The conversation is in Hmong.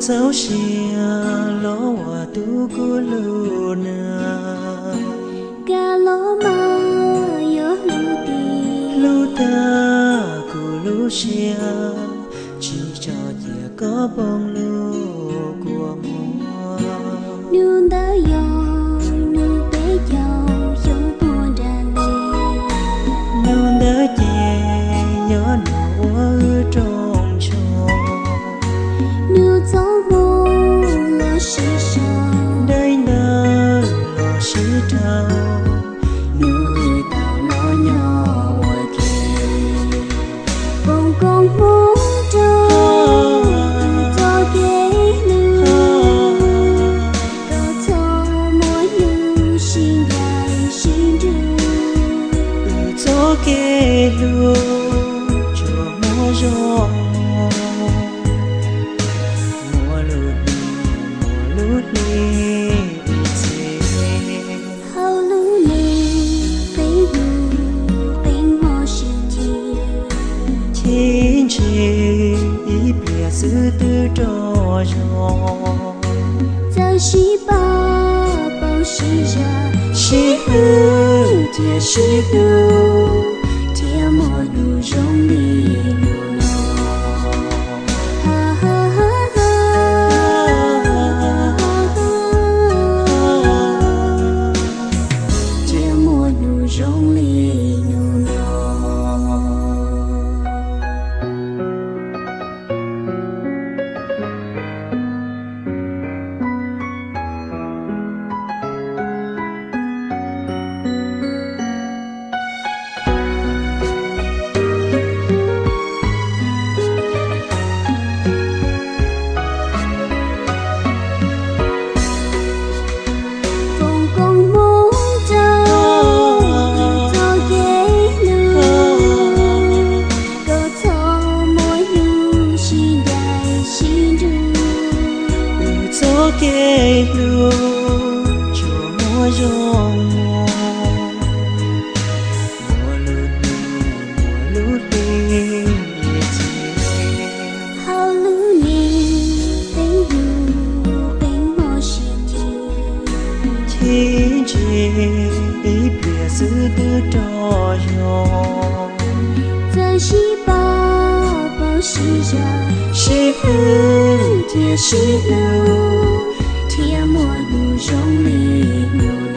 Txaus siab los ua tus kuv hlub na, koj los mas yuav hlub tiag. Hlub tag kuv lub siab, tsis txhob cia koj poob lub kua muag. Hnub ntawd yog hnub peb caug xyoo puag nram li. Hnub ntawd ces yog hnub uas wb roos ntsho. Hnub txoj hmoo los sib sau, daim ntawv los sib rau, hnub wb tau los nyob ua ke. Foom koob hmoov rau txoj kev hlub, koj txhob muaj hnub sib ncaim sib nrug. Wb txoj kev hlub tsuas muaj zoo, muaj lub hnub muaj lub hli ib txhis. Hauv lub neej qee hnub qee hmo sib cim, chim ntsib ib pliag xwb twb rov zoo. Txawm sib pab paub sib zam, sib hwm thiab sib hlub, thiaj muaj hnub zoo li hnub no. Thiaj muaj hnub zoo li hnub no. Foom koob hmoov rau txoj kev hlub, koj txhob muaj hnub sib ncaim sib nrug. Wb txoj kev hlub tsuas muaj zoo, muaj lub hnub muaj lub hli ib txhis. Hauv lub neej qee hnub qee hmo sib cim, chim ntsib ib pliag xwb twb rov zoo. Txawm sib pab paub sib zam, sib hwm thiab sib hlub, thiaj muaj hnub zoo li hnub